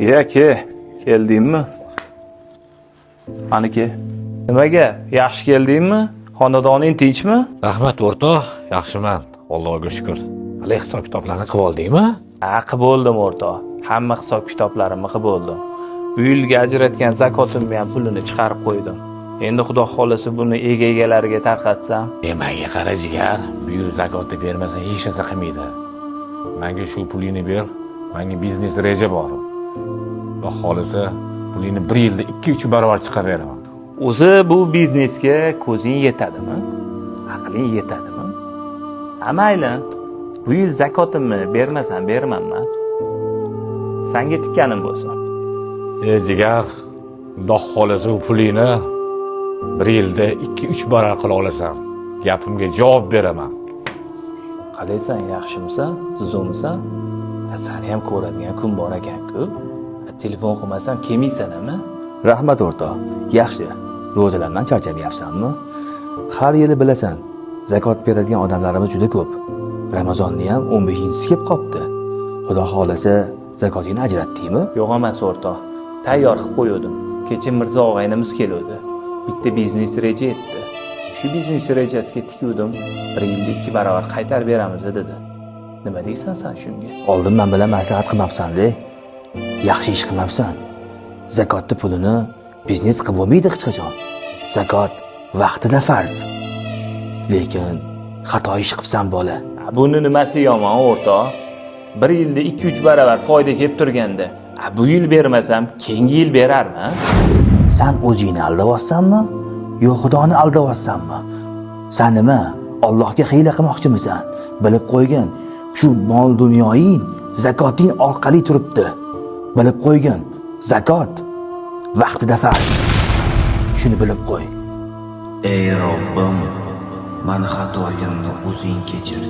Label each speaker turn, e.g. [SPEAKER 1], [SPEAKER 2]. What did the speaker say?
[SPEAKER 1] Iya aka, keldingmi? Maniki. Nimaga? Yaxshi keldingmi? Xonadoning tinchmi?
[SPEAKER 2] Rahmat, o'rtoq, yaxshiman, Allohga shukur. Hali hisob kitoblarni qilib oldingmi?
[SPEAKER 1] Ha, qilib bo'ldim, o'rtoq. Hamma hisob kitoblarimni qilib bo'ldim. Bu yilga ajratgan zakotimni ham pulini chiqarib qo'ydim. Endi Xudo xolasa buni ega egalariga tarqatsam.
[SPEAKER 2] E, manga qara, jigar, bu yil zakotni bermasang hech narsa qilmaydi. Manga shu pulingni ber, manga biznes reja bor. Xudo xolasa pulingni bir yilda 2-3 barobar chiqarib beraman.
[SPEAKER 1] O'zi bu biznesga ko'zing yetadimi? Aqling yetadimi? Ha, mayli. Bu yil zakotimni bermasam bermanman. Sanga tikkanim bo'lsin.
[SPEAKER 2] E, jigar, Xudo xolasa u pulingni bir yilda 2-3 barobar qila olasan. Gapimga javob beraman.
[SPEAKER 1] Qalaysan, yaxshimisan? Tuzukmisan? Ha, sani ham ko'radigan kun bor ekan-ku. Ha, telefon qilmasam kelmaysan ami?
[SPEAKER 3] Rahmat, o'rtoq. Yaxshi. Ro'zalardan charchamayapsanmi? Har yili bilasan, zakot beradigan odamlarimiz juda ko'p. Ramazonni ham 15-chisi kelib qopti. Xudo xolasa zakotingni ajratdingmi?
[SPEAKER 1] Yo'q emas, o'rtoq. Tayyor qilib qo'yuvdim. Kecha Mirzo og'aynimiz keluvdi. Bitta biznes reja etdi. Shu biznes rejasiga tikuvdim. Bir yilda 2 barobar qaytarib beramiz dedi. Nima deysan sen shunga?
[SPEAKER 3] Oldin men bilan maslahat qilmabsan-de. Yaxshi ish qilmabsan. Zakotni pulini biznes qilib bo'lmaydi hech qachon. Zakot vaqtida farz. Lekin xato ish qilibsan, bola.
[SPEAKER 1] Ha, buni nimasi yomon, o'rtoq? Bir yilda 2-3 barobar foyda kelib turganda, a bu yil bermasam, keyingi yil berarmi?
[SPEAKER 3] San o'zingni aldayapsanmi? Yo Xudoni aldayapsanmi? San nima? Allohga hiyla qilmoqchimisan? Bilib qo'ygin, shu mol dunyoying zakoting orqali turibdi. Bilib qo'ygin, zakot vaqtida farz. Shuni bilib qo'y.
[SPEAKER 4] Ey Robbim, mani xatoyimni o'zing kechir.